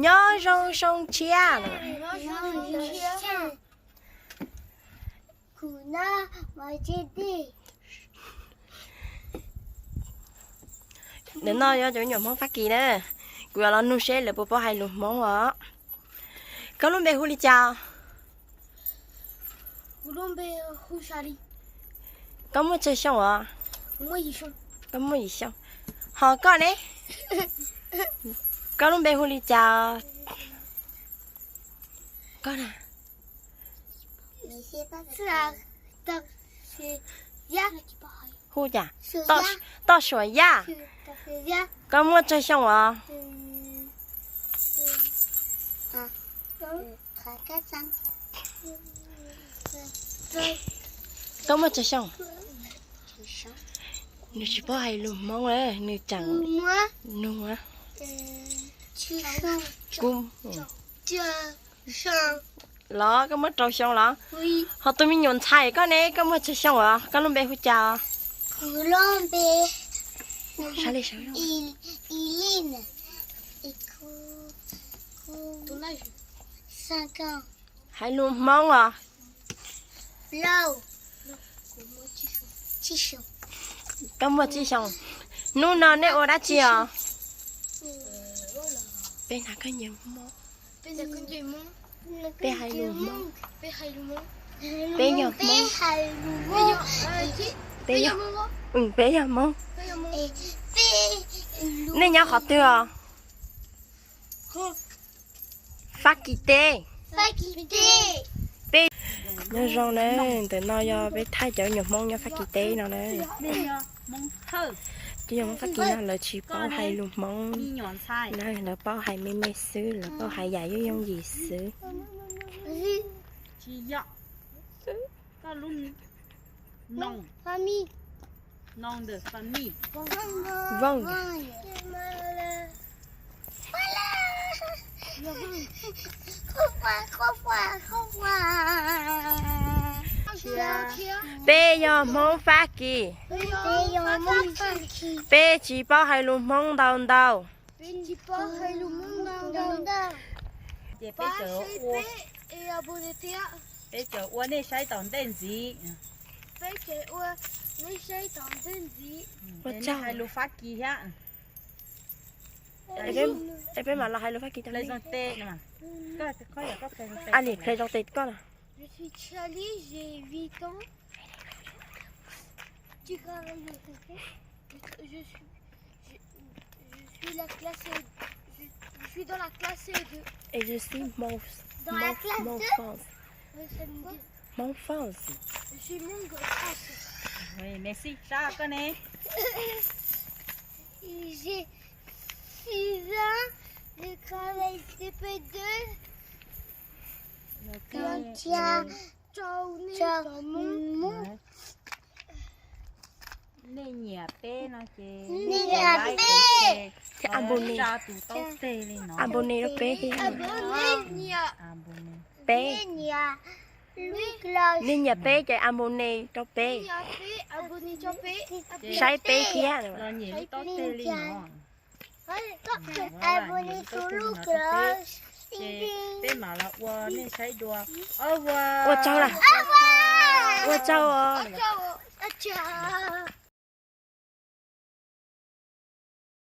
Nyob zoo xyoo tshiab. Ntawm no yog cov me nyuam Hmoob Fab Kis na. Kuv yuav los nug seb lawv puas paub hais lus Hmoob os. Koj lub npe hu li cas? Koj muaj tsawg xyoo os? Koj muaj yim xyoo. Ho koj ne? Koj lub npe hu li cas? Koj na? Hu cas? Toj Suam Yaj. Koj muaj tsawg xyoo os? Koj muaj tsawg xyoo? Nws tsis paub hais lus Hmoob, nws tseem nug. Los koj muaj rau xyoo los? Ho tus me nyuam ntxhais koj ne, koj muaj tsawg xyoo os? Koj lub npe hu cas? Hais lus Hmoob os. Koj muaj tsib xyoo. Hnub no nej ua dab tsi os? Peb hnav khaub ncaws Hmoob. Peb hais lus Hmoob. Peb yog Hmoob. Peb yog, peb yog Hmoob. Nej nyob qhov twg os? Fab Kis teb. Peb nyob zoo na, ntawm no yog peb thaij cov nyuam Hmoob nyob Fab Kis teb no na. Cov nyuam Hmoob Fab Kis no lawv tsis paub hais lus Hmoob na, lawv paub hais me me xwb, lawv paub hais yam yooj yooj yim xwb. Vooj. Peb yog Hmoob Fab Kis. Peb tsis paub hais lus Hmoob ntau ntau. Ces peb tseem ua nej saib tom ntej ntxiv. Ua tsaug. Hais lus Fab Kis thiab. Peb mam los hais lus Fab Kis rau nej. Ali, play zoo tes koj na. Je suis Charlie, j'ai huit ans. Tu travailles au café. Je, je suis, je, je suis la classe, je, je suis dans la classe deux. Et je suis Hmoob, Hmoob France. Hmoob France. Je suis Hmoob France. Oui, merci. Sab koj ne? J'ai six ans, je travaille C P deux. Ua cas rau nej cov Hmoob. Nej nyiam peb no ces nej nyiam peb, tsa tus taub teg li no. Abonné rau peb thiab. Peb, nej nyiam peb ces abonné rau peb. Saib peb thiab. Los nyiam lub taub teg li no. Ces peb mam los ua nej saib dua. Ua tsaug lawm. Ua tsaug os.